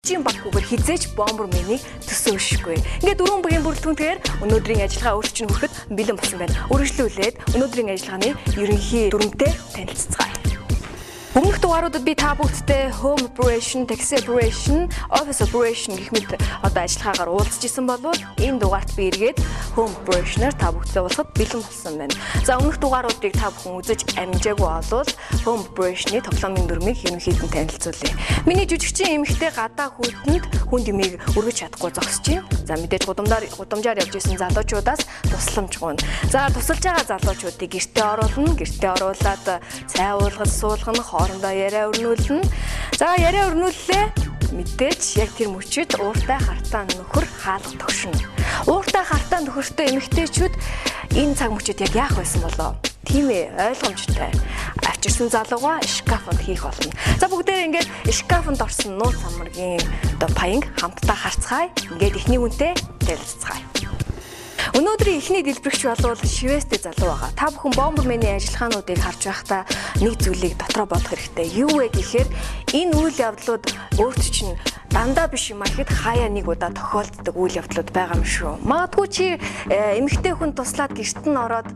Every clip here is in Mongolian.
Багхүүгээр хизээч Bomberman-ийг төсөөлшгүй. Ингээд дөрвөн бүгийн бүрэлдэхүүнээр өнөөдрийн ажиллагаа өөрч нь хүрэхэд бэлэн болсон байна. Үргэлжлүүлээд өнөөдрийн ажиллагааны ерөнхий дүрмтэй танилцацгаая. Өмнөх дугааруудад би та бүгдтэй home operation, taxi operation, office operation гэх мэт одоо ажиллагаагаар уулзж исэн болвол энэ дугаарт би эргээд home operation-аар та бүгдтэй уулзахад бэлэн болсон байна. За өмнөх дугааруудыг та бүхэн үзэж амжаагүй болвол home operation-ы тоглоомын дүрмийг ерөнхийд нь танилцуулъя. Миний жүжигчин эмэгтэй гадаа хүндэнд хүнд юмыг өргөж чадахгүй зогсож байна. За мэдээж гудамжаар явж исэн залуучуудаас тусламж гуйна. За тусалж байгаа залуучуудыг гэртээ оруулна. Гэртээ оруулаад цай уулгаж суулгана, хоорондоо яриа өрнүүлнэ. За яриа өрнүүллээ. Мэдээж яг тэр мөчид ууртай хартаа нөхөр хаалга тогшино. Ууртай хартаа нөхөртэй эмэгтэйчүүд энэ цаг мөчид яг яах байсан болоо? Тийм ээ, ойлгомжтой. Авчирсан залуугаа шкафанд хийх болно. За бүгдээр ингээд шкафанд орсон нууц самаргийн одоо паянг хамтдаа харцгаая. Ингээд эхний хүнтэй танилцацгаая. Өнөөдрийн эхний дэлбэрэгч болвол шивээстэй залуу байгаа. Та бүхэн Bomberman-ийн ажиллагаануудыг харж байхдаа нэг зүйлийг дотроо бодох хэрэгтэй. Юу вэ гэхээр энэ үйл явдлууд өөрт чинь дандаа биш юм а гэхэд хаяа нэг удаа тохиолддог үйл явдлууд байгаа юм шүү. Магадгүй чи эмэгтэй хүн туслаад гэрт нь ороод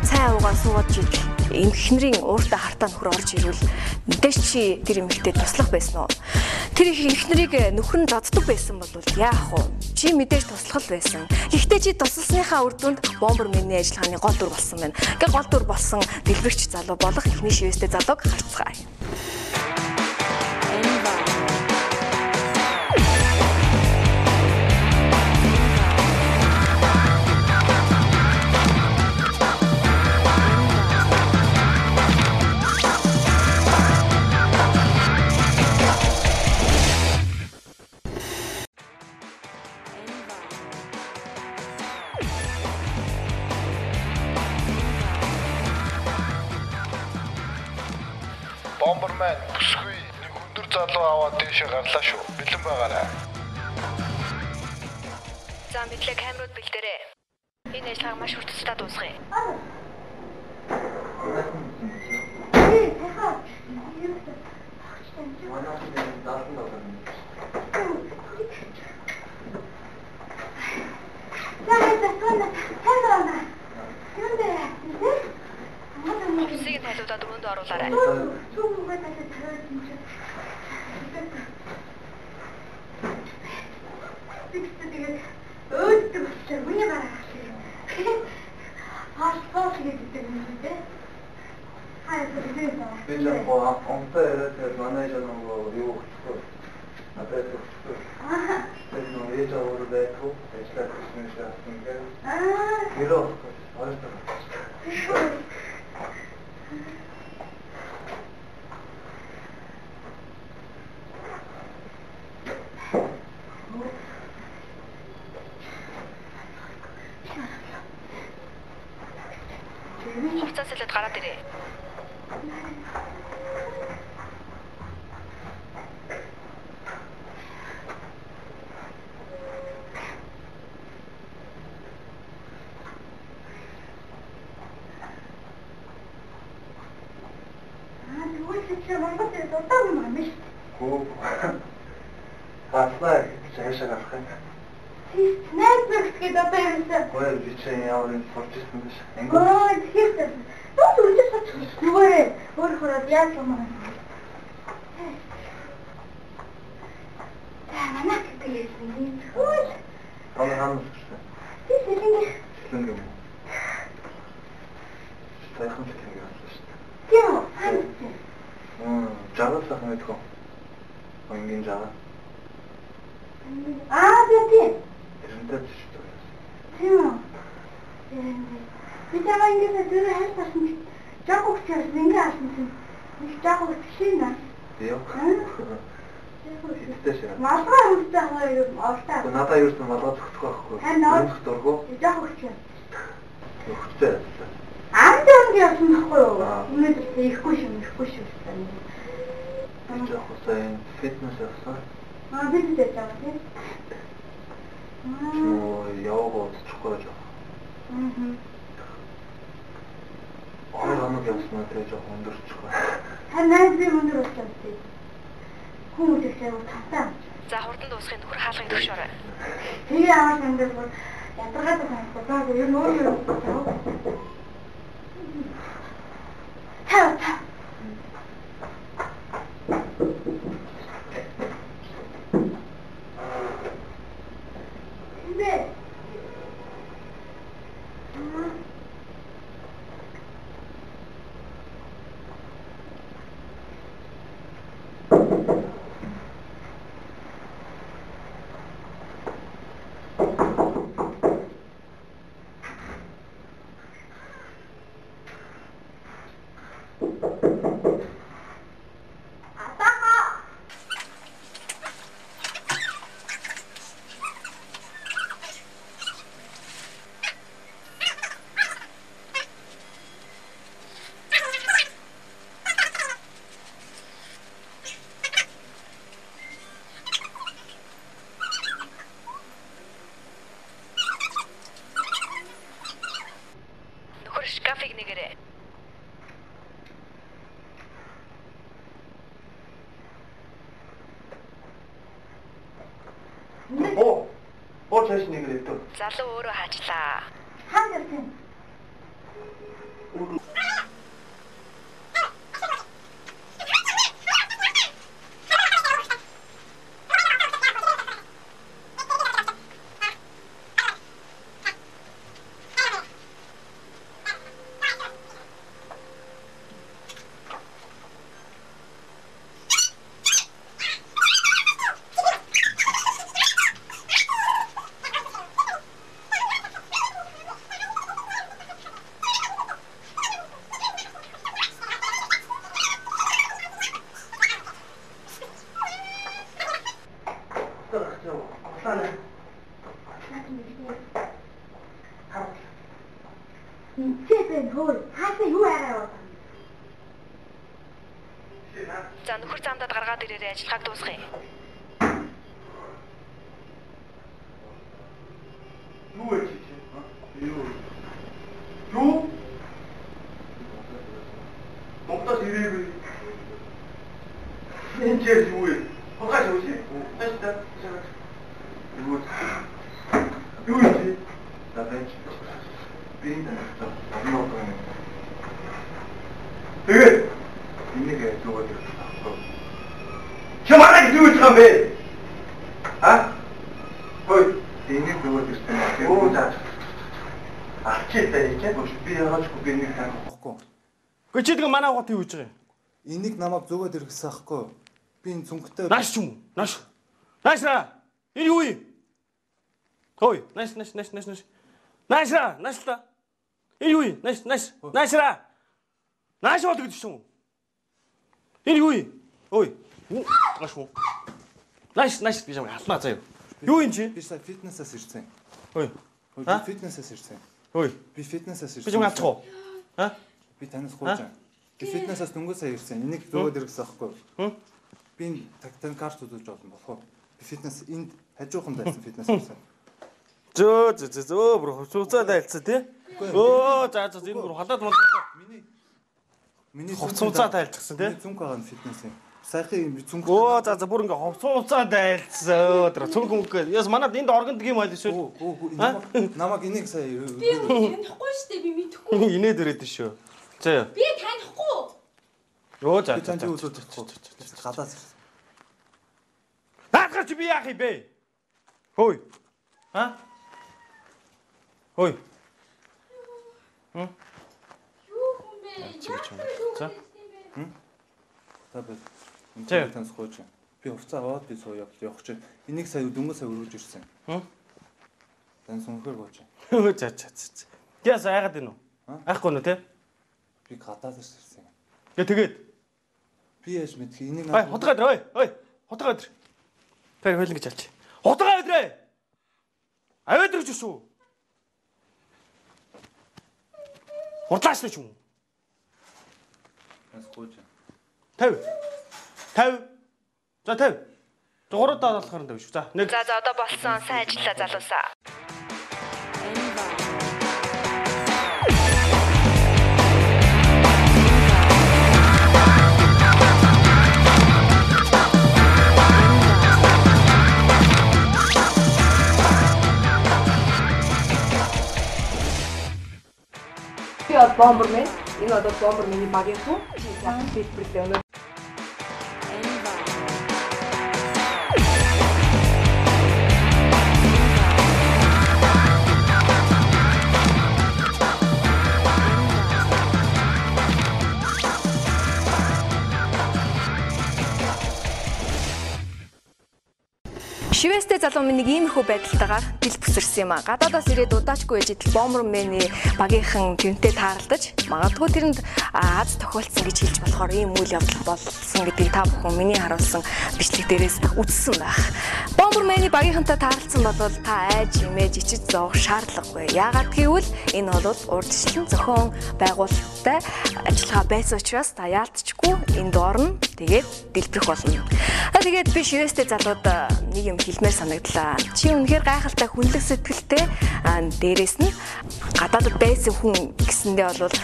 цай уугаа суугаад жидэл эмхнэрийн ууртай хартаа нөхөр орж ирвэл мэдээж чи тэр эмэгтэй туслах байсан уу? Тэр эхнэрийг нөхөр нь зоддог байсан бол яах вэ? Чи мэдээж туслах л байсан. Гэхдээ чи тусалсныхаа үр дүнд Bomberman-ийн ажиллагааны гол дүр болсон байна. Ингээ гол дүр болсон дэлбэрч залуу болох эхний шивээстэй залууг харцгаая. Bomberman бүсгүй нэг өндөр залуу аваад дээшээ гарлаа шүү. Бэлэн байгаарай. За мэдлээ камерууд бэлдээрэй. Энэ ажиллагааг маш хурдтай дуусгая. Хувцсыг тайлуудаад өрөөнд оруулаарай. Би яг онтой яриад манай нөгөө юу өгөхгүй. Надад өгөхгүй. Тэр нөгөө ээж аваар байдгүй. Ажиллаад ирсэн шиг асуусан гэх. Гэрээ өгөхгүй. Хоёр дахь. Хувцас солиод гараад ирээ. Гаслаа гэж хаашаа гарах юм. Найз гэдэг одоо юмсан. Гой би чи ямар юм сурч ирсэн биш. Өө тэгэхээр дуу үргэлж сурч нүгээрээ өөр хөрөд яаж юм бэ? За манай гэдэг юм. Хөл. Таны хаан сурсан. Би сэлэнгэ. Сэлэнгэ юм уу? Сайхан сэлэнгэ болсон шүү дээ. Тийм үү? Мм, жаргал сайхан мэдгүй. Өнгийн жаргал. Аа тийм. Тэрнтэй биш үү? Тийм үү. Би чамаа ингэж зүрх хайр болсон чи жог өгчөөс ингээ алсан чинь нэг жог өгчихшин наа. Тийм. Хэдтэй шиг. Малгай өмстэй хоёр олтаа. Надаа юу ч малгай зөгтөх байхгүй. Өмсөх дургу. Жог өгчөө. Өгчтэй. Амд амд явсан байхгүй юу? Өнөөдөр ихгүй шүү, ихгүй шүү. Би жоох сайн фитнес явсан. Аа фитнес явж байгаа тийм. Нөө яваагаа удахгүй жоох. Аа. 2 хоног явснаа тэгээ жоох өндөрчихгүй. Харин найз би өндөр болчихсон тийм. Хүн үзэх аягүй тавтай. За хурдан дуусахын нөхөр хаалгыг төгшөөрэй. Тэгээ ямар санагдал бүр ядаргаатай санагдав. За ер нь өөр юм. Та та. Бэ. Нөхөр шкафыг нэгэрэй. Боо. Боо цааш нэгэрээ дөө. Залуу өөрөө хаачлаа. Хаана явсан? За нөхөр замдад гаргаад ирээрэй, ажиллагааг дуусгая. Юу вэ чи? Юу? Юу? Монголоос ирээгүй. Энэ ч юу вэ? Хогоо юу чи? Тааш та. Юу? Юу чи? За бэнч. Би энэ тааш. Тэгээд энийг зүгөө ирсэн. Чи манай юу хийж байгаа юм бэ? А? Хөөе, энийг зүгөө ирсэн юм. Оо за. Алчээ даа чи. Би яагаад ч би энийг таахгүй. Гэхдээ чи тэгээ манай гот юу хийж байгаа юм? Энийг намайг зүгөө ирсэн аахгүй. Би энэ цүнхтэй нааш юм уу? Нааш. Наашра. Энэ юу юм? Хөөе, нааш нааш нааш нааш нааш. Наашра, нааш л та. Энэ юу юм? Нааш нааш. Наашра. Нааш бол гэж юм уу? Энэ юу юм? Ой. Нааш уу. Нааш нааш би чамайг халнаа заяа. Юу юм чи? Би сая фитнесээс ирсэн. Ой. Би фитнесээс ирсэн. Ой. Би фитнесээс ирсэн. Би чамайг алчих уу? А? Би танаас гуйж байгаа. Би фитнесээс дөнгөж сая ирсэн. Энийг зөөгөөд ирсэн аахгүй. Би энэ тагтан карт үзүүлж болно болох уу? Би фитнес энд хажуухан байсан фитнес ирсэн. Зөө зөө зөө бүр хувцаа дайлцсан тий? Өө за за энэ бүр халаад муулаа. Миний хувцаа тайлцсан тий? Миний цүнх байгаа нь фитнес юм. Саяхан юм цүнх. Өө за за бүр ингээ хувцаа дайлцсан. Тэр цүнх мөнгө. Яс манад энд органдаг юм айл эсвэл. Намайг энийг сая би танихгүй шүү дээ, би мэдэхгүй. Инээд ирээд шүү. За яа. Би танихгүй. Өө за. Би танд юу үзүүлж чадахгүй. Гадаас ирсэн. Наадах чи би яах юм бэ? Хөөе. А? Хөөе. Юу хүн бэ? За. За би. Энэ танаас гуйж. Би хувцас аваад би суу явах чи. Энийг сая дөнгөж сая өргөж ирсэн. Тань сүнхээр гуйж. За за за. Яас айгаад байна уу? Айхгүй нү те? Би гадаас ирсэн. Гэ тэгээд би яаж мэдхий энийг Ой, хутгаа өдрөө. Ой, ой. Хутгаа өдрөө. Тэр хойлон гэж алч. Хутгаа өдрөө. Аваад ирж шүү. Хурлаач ч юм уу? Танаас гуйж. 50. 50. За 50. За 3 даа болохоор 50 шүү. За 1. За за одоо болсон. Сайн ажиллаа залуусаа. бол Bomberman. Энэ бол Bomberman-ы багийн хүн. Дэлбэрлээ өнөө. Шивэстэй залуу минь нэг иймэрхүү байдалтайгаар дэл бүсэрсэн юм а. Гадаадаас ирээд удаачгүй ээж идэл Bomberman-ы багийнхан тэрнтэй тааралдаж магадгүй тэрэнд аз тохиолдсон гэж хэлж болохоор ийм үйл явдал болсон гэдгийг та бүхэн миний харуулсан бичлэг дээрээс үзсэн байх. Bomberman-ы багийнхантай тааралдсан бол та айж имэж ичиж зовох шаардлагагүй. Яагаад гэвэл энэ бол урьдчилан зохион байгуулалттай ажиллагаа байсан учраас та яалтчгүй энд орно. Тэгээд дэлбэрэх болно. Тэгээд би шивэстэй залууд нэг юм хэлмээр санагдлаа. Чи үнэхээр гайхалтай хүнлэг сэтгэлтэй, дээрээс нь гадаадд байсан хүн гэсэндээ бол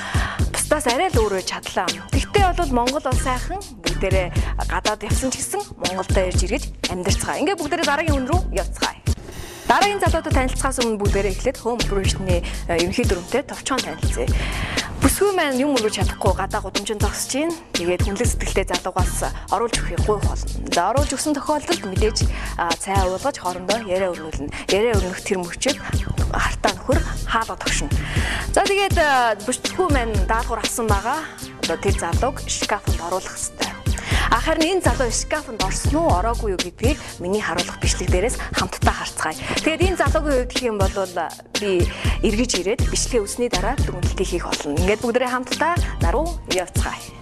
бусдаас арай л өөрөө чадлаа. Тэгтээ бол Монгол бол сайхан, бүгдээрээ гадаад явсан ч гэсэн Монголдо ирж эргэж амьдарцгаа. Ингээ бүгдээрээ дараагийн хүн рүү явцгаая. Дараагийн залуудад танилцахаас өмнө бүгдээрээ эхлээд Home Operation-ы ерөнхий дүрмтэй товчхон танилцъя. Бүсгүй маань юм өргөж чадахгүй гадаа гудамжинд зогсож байна. Тэгээд хүнлэг сэтгэлтэй залуугаас оруулж өгөхийг гуйх болно. За оруулж өгсөн тохиолдолд мэдээж цай уулгаж хоорондоо яриа өрнүүлнэ. Яриа өрнөх тэр мөчид хартаа нөхөр хаалга тогшино. За тэгээд бүсгүй маань даалгавар авсан байгаа. Одоо тэр залууг шкафанд оруулах хэрэгтэй. Харин энэ залуу шкафанд орсон уу, ороогүй юу гэдгийг миний харуулах бичлэг дээрээс хамтдаа харцгаая. Тэгээд энэ залуугийн хувьд гэх юм бол би эргэж ирээд бичлэгээ үзсний дараа дүгнэлтийг хийх болно. Ингээд бүгдээрээ хамтдаа наруу явцгаая.